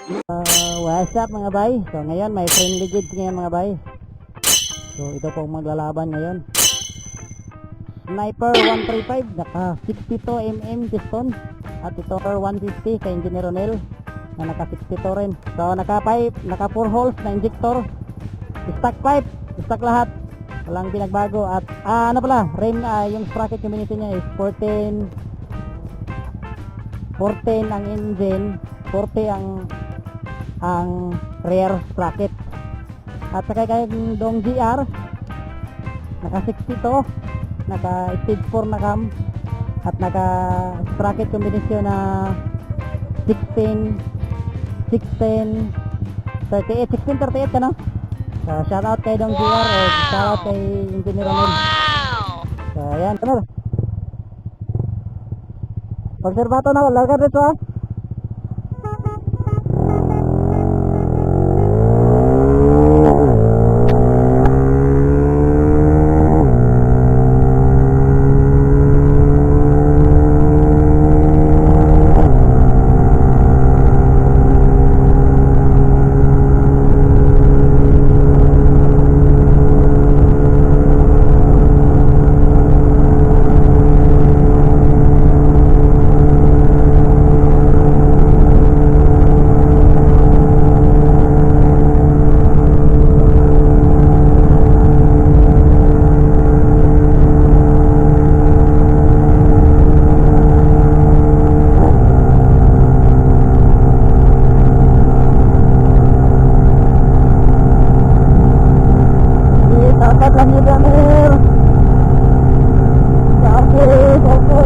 What's up, mga bay? So ngayon may friendly gigs ngayon, mga bay. So ito pong maglalaban ngayon. Sniper 135, naka 62 mm piston, at ito 150 kay Engineer Ronel na naka 62 rin. So naka pipe, naka 4 holes na injector. Stock pipe, stock lahat. Walang pinagbago at ano pala, rim, yung sprocket combination niya is 14 14 ang engine, 40 ang rear sprocket. At saka kay Dong GR, naka 62, naka stage 4 na cam at naka sprocket combination na 16 16 38 16 38 ano? So shout out kay Dong GR, eh, shout out kay Engineer Romel. So ayan, ano? Obserbato na, larga dito ah. Dapat lang yun, Amir. Sabi, sabi.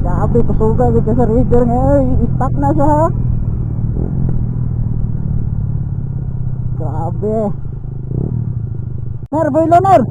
Grabe, kusuga gitu sa rigger ngayon. Stuck na siya, ha? Grabe. Ner, boy, ner.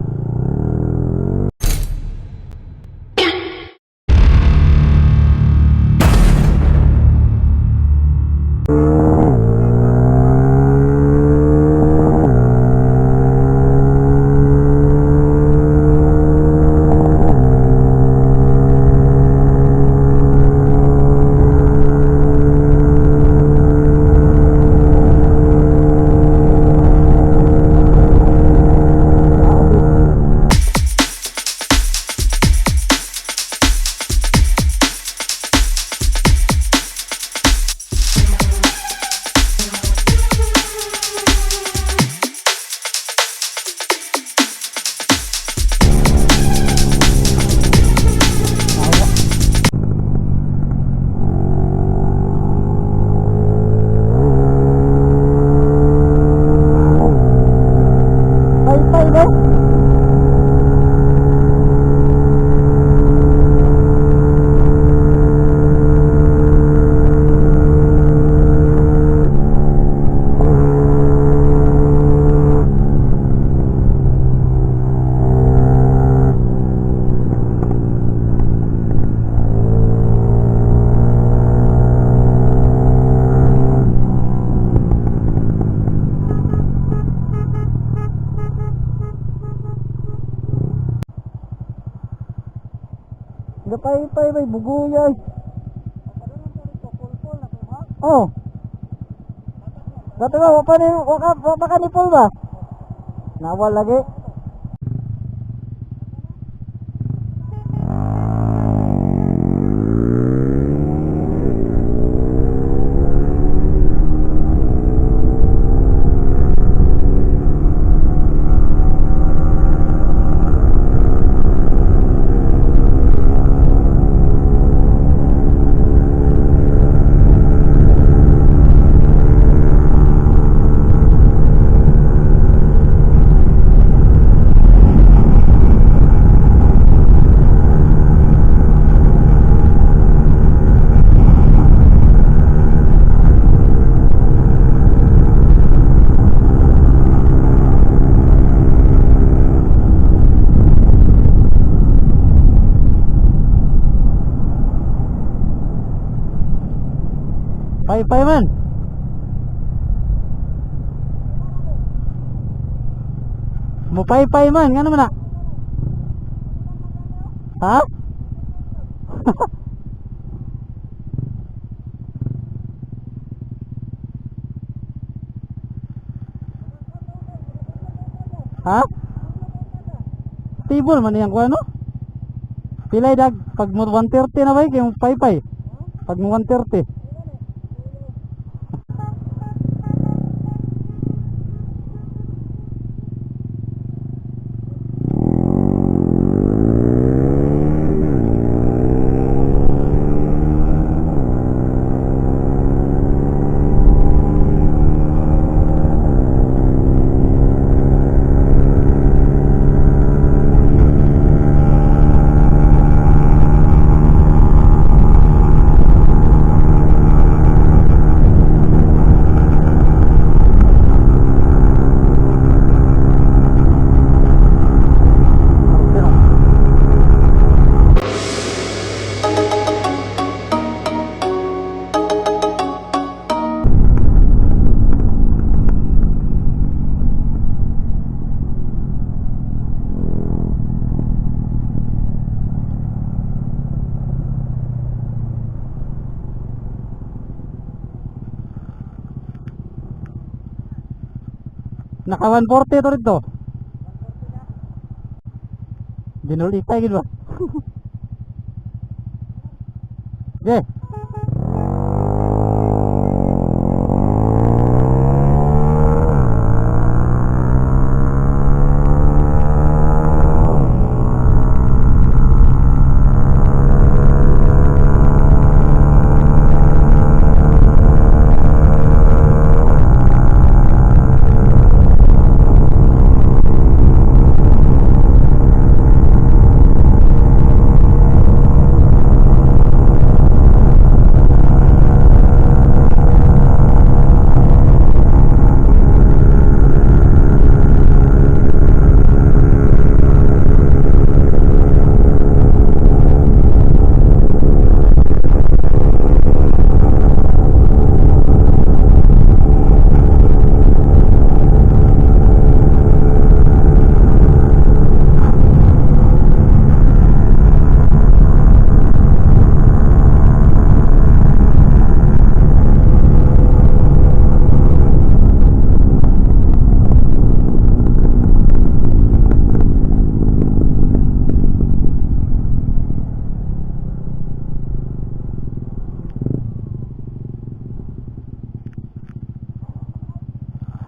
Pay-pay, no? Gapay-pay may buguyay. Oh. Dati ba, wa pa ni wa pa ka ni Paul ba? Nawal lagi. Pay-pay man. Mupaypay man, ngano man na? Ha? Ha? Stable man iyang kuan, no? Pilay dag pag mo 130 na ba kay mo paypay. Pag mo 130. Pero naka 140 to rito. Binulitay gid ba? Okay.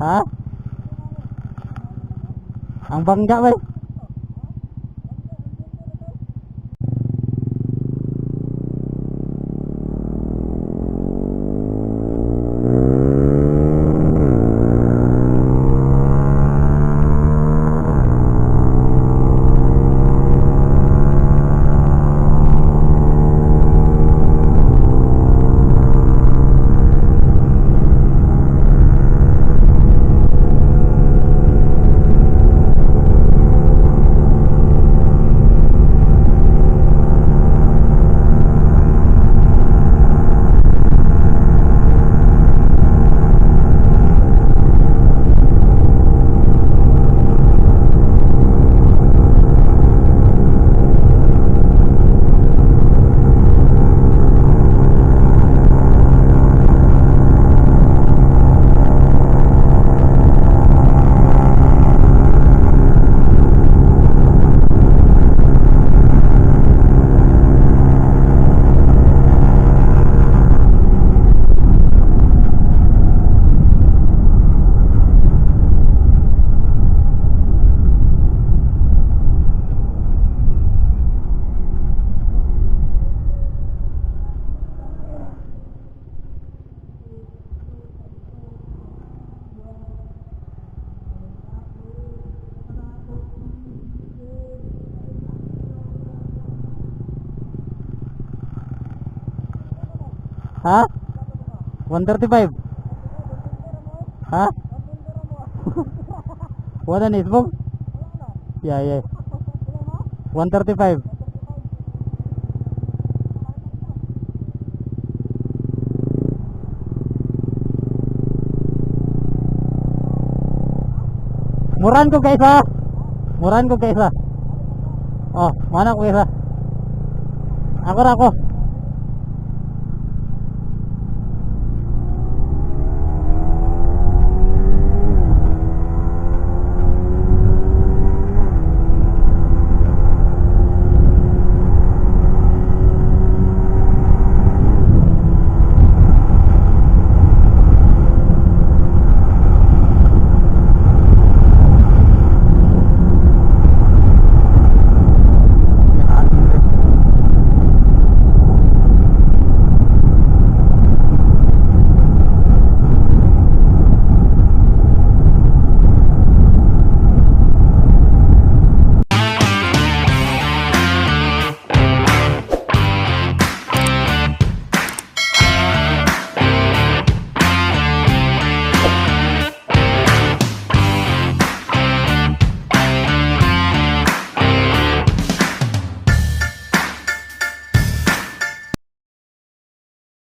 Ha? Ang bangga ba? Ha? 135. Ha? Wala ni isbog? Yeah. 135. Muran ko guys ha. Murahan ko kaysa. Oh, mana ko kaysa. Ako ra ako.